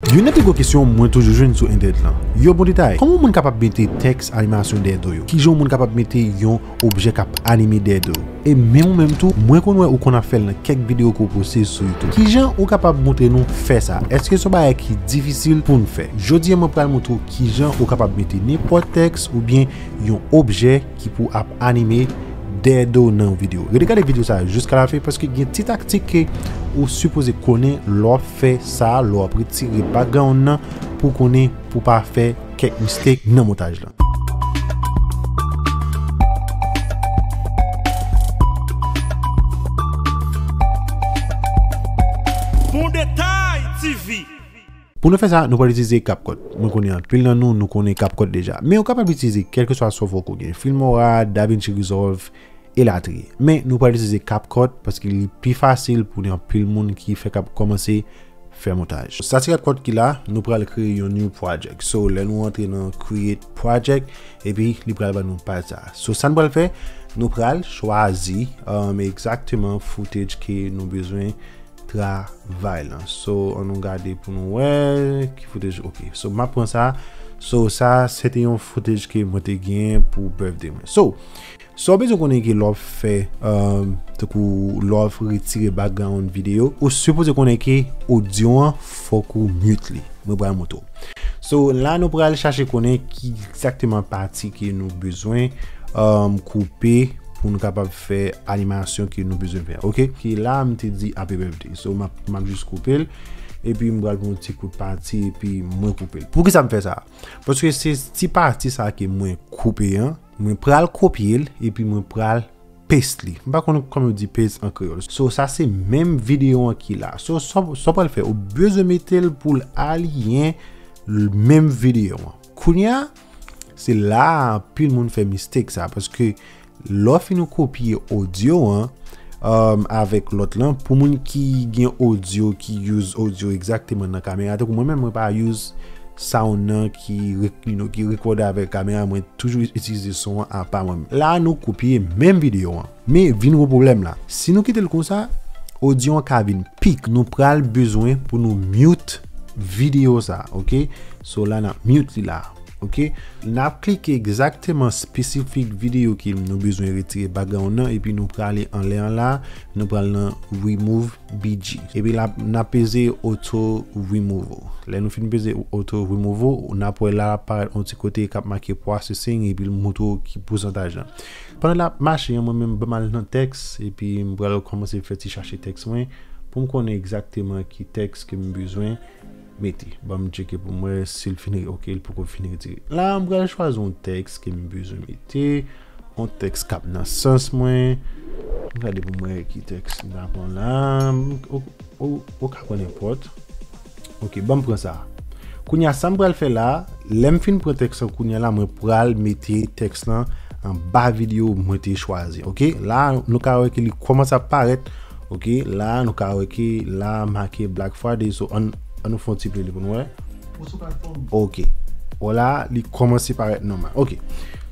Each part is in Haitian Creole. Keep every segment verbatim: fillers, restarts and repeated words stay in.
Youn nan pi gwo kesyon mwen toujou jwenn sou entènèt lan. Yo, bon detay. Kòman yon moun kapab mete tèks animasyon dèyè do yo? Kijan yon moun kapab mete yon objè k ap anime dèyè do yo? E menm ou menm tou, mwen konn wè ou konn ap fè l nan kèk videyo ke w poste sou YouTube. Kijan ou kapab montre nou fè sa? Èske se yon bagay ki difisil pou n fè? Jodi a, mwen pral montre w kijan ou kapab mete nenpòt tèks oubyen yon objè ki pou ap anime dèyè do w nan yon videyo. Rete gade videyo sa a jiska lafen, paske gen ti taktik ke ou sipoze konnen lè w ap fè sa, lè w ap retire background nan, pou w konnen pou w pa fè kèk mistake nan montaj lan. Bon Detay T V. Pou nou fè sa, nou pral itilize CapCut. Mwen konnen anpil nan nou, nou konnen CapCut deja. Men ou kapab itilize kèlkeswa software ke w gen, Filmora, DaVinci Resolve, elatriye. Men nou pral itilize CapCut paske li pi fasil pou gen anpil moun ki fèk ap kòmanse fè montaj. Sa se CapCut ki la, nou pral kreye yon new project. So, lè nou antre nan create project, epi li pral ban nou paj sa. So, sa n pral fè, nou pral chwazi, um, egzakteman footage ke nou bezwen travay lan. So, an nou gade pou nou wè ki footage. Ok, so m ap pran sa. So, sa se te yon footage ke mwen te gen pou birthday mwen. So, sa w bezwen konnen ke lè w ap fè, um, tankou lè w ap retire background videyo, ou sipoze konnen ke odyo an fòk ou mute li. Mwen pral montre w. So, la nou pral chache konnen ki egzakteman pati ke nou bezwen, um, koupe pou nou kapab fè animasyon ke nou bezwen fè. Ok? Ki la, m te di happy birthday. So, m ap, m ap jis koupe l. Epi, m pral pran yon ti kout pati, epi mwen koupe l. Poukisa m fè sa? Paske se ti pati sa ke mwen koupe an, mwen pral kopye l, epi mwen pral paste li. M pa konn kòman yo di paste an kreyòl. So, sa se menm videyo an ki la. So, sa, sa w pral fè, ou bezwen mete l pou l aliyen l menm videyo an. Kounye a, se la a anpil moun fè mistake sa, paske lè w fin ou kopye odyo an, um, avèk lòt lan, pou moun ki gen odyo, ki use odyo egzakteman nan kamera, tankou mwen menm, mwen pa use sound nan ki re-, you know, ki rekòde avèk kamera, mwen toujou itilize son an apa mwen. La, nou kopye menm videyo an. Men, vin yon pwoblèm la. Si nou kite l konsa, odyo an ka vin pik. Nou pral bezwen pou nou mute videyo sa, ok? So, la, n ap mute li la, ok? N ap klike egzakteman espesifik videyo ke nou bezwen retire background nan, epi nou prale anlè an la, nou pral nan remove B G. Epi la, n ap peze auto removal. Lè nou fin peze auto removal, n ap wè la parèt yon ti kote k ap make processing, epi l montre w ki pousantaj lan. Pandan l ap mache an, mwen menm, ban m al nan tèks, epi m pral kòmanse fè ti chache tèks mwen, pou m konnen egzakteman ki tèks ke m bezwen mete. Ban m tcheke pou m wè si l fin re-, ok, l poko fin retire. La, m pral chwazi yon tèks ke m bezwen mete. Yon tèks k ap nan sans mwen. M gade pou m wè ki tèks m ta pran la. Ou, ou, ou ka pran nenpòt. Ok, ban m pran sa. Kounye a, sa m pral fè la, lè m fin pran tèks lan kounye a la, mwen pral mete tèks lan anba videyo mwen te chwazi. Ok, la, nou ka wè ke li kòmanse ap parèt. Ok, la, nou ka wè ke la make Black Friday. So, ann, ann nou fè yon ti play li pou nou wè. Ok. Vwala, li kòmanse parèt nòmal. Ok.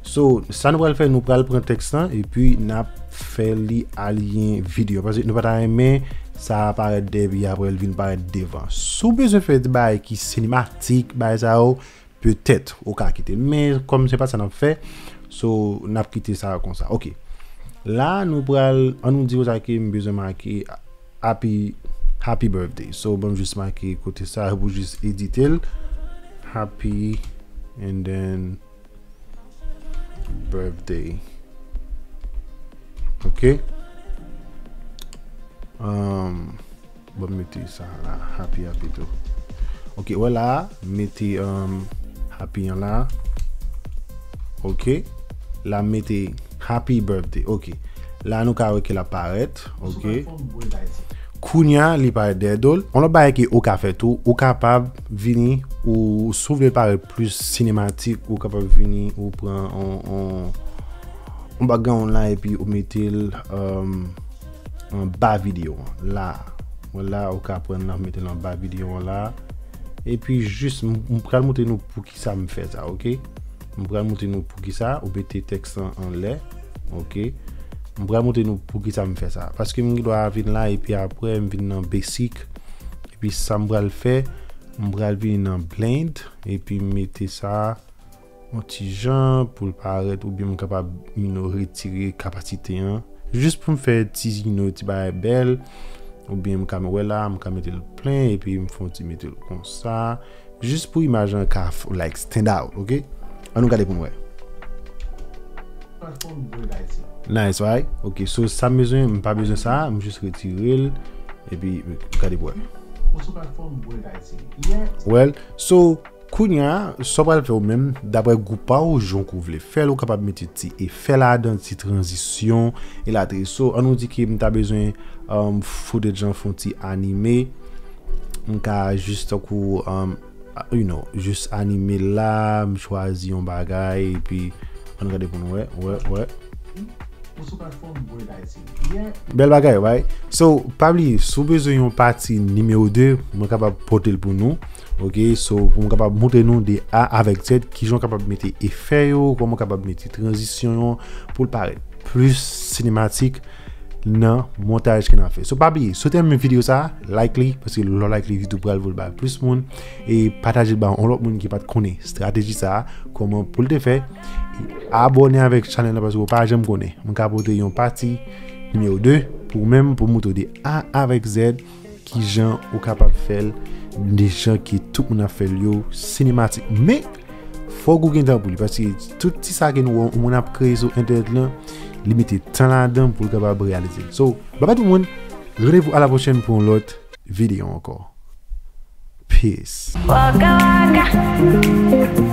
So, sa nou pral fè, nou pral pran tèks lan, epi n ap fè li aliyen videyo. Paske nou pa ta renmen sa parèt dèyè, epi apre l vin parèt devan. Si w bezwen fè de bagay ki sinematik, bagay sa yo, petèt, ou ka kite l. Men, kòm se pa sa n ap fè, so, n ap kite sa konsa. Ok. La, nou pral, ann nou di konsa ke m bezwen make happy, happy birthday. So, ban m jis make kote sa, pou jis edite l. Happy, and then birthday. Ok. Um, ban m mete sa la, happy, happy tou. Ok, wè la, mete, um, happy an la. Ok. La, mete happy birthday. Ok. La, nou ka wè ke l ap parèt. Ok. Kounye a, li parèt dèyè do l. Yon lòt bagay ke ou ka fè tou, ou kapab vini, ou, si w vle l parèt plis sinematik, ou kapab vini, ou pran yon, yon, yon background la, epi ou mete l, um, anba videyo an. La. Wè la, ou ka pran l la, mete l anba videyo an la. Epi jis, m, m pral montre nou poukisa m fè sa, ok? M pral montre nou poukisa, ou mete tèks lan anlè, ok? M pral montre nou poukisa m fè sa. Paske m gen dwa vin la, epi apre, m vin nan basic. Epi sa m pral fè, M pral vini nan blend epi m mete sa yon ti jan pou l parèt, oubyen m kapab, you know, retire kapasite an. Jis pou m fè ti, you know, ti bagay bèl. Oubyen m ka wè la, m ka mete l plen, epi m fè yon ti mete l konsa. Jis pou imaj lan ka f-, like, stand out, ok? Ann nou gade pou n wè. Nice, right? Ok, so sa m bezwen, m pa bezwen sa, m jis retire l, epi gade pou wè. Well, so, kounye a, sa w pral fè ou menm, daprè gou pa w, jan ke w vle fè l, ou kapab mete ti efè ladan, ti tranzisyon, elatriye. So, ann nou di ke m ta bezwen, um, footage lan fè yon ti anime, m ka jis tankou, um, you know, jis anime l la, m chwazi yon bagay, epi ann gade pou n wè, wè, wè. Bèl bagay, right? So, pa bliye, si w bezwen yon pati nimewo de, mwen kapab pote l pou nou. Ok, so, pou mwen kapab montre nou de A avèk Z, kijan w kapab mete efè yo, kòman w kapab mete tranzisyon yo, pou l parèt plis sinematik nan montaj ke n ap fè. So, pa bliye, si w te renmen videyo sa, like li, paske lè w like li, YouTube pral voye l bay plis moun, e pataje l bay yon lòt moun ki pa t konnen estrateji sa, kòman pou l te fè. E abòne avèk chanèl la, paske w pa janm konnen. Mwen ka pote yon pati nimewo de pou ou menm, pou montre w de A avèk Z, kijan ou kapab fè l, de jan ke tout moun ap fè l yo, sinematik. Men, fòk ou gen tan pou li, paske tout ti sa ke nou wè yon moun ap kreye sou entènèt lan, li mete tan ladan pou l kapab reyalize l. So, babay tout moun, randevou a la pwochèn pou yon lòt videyo ankò. Peace. Waka waka.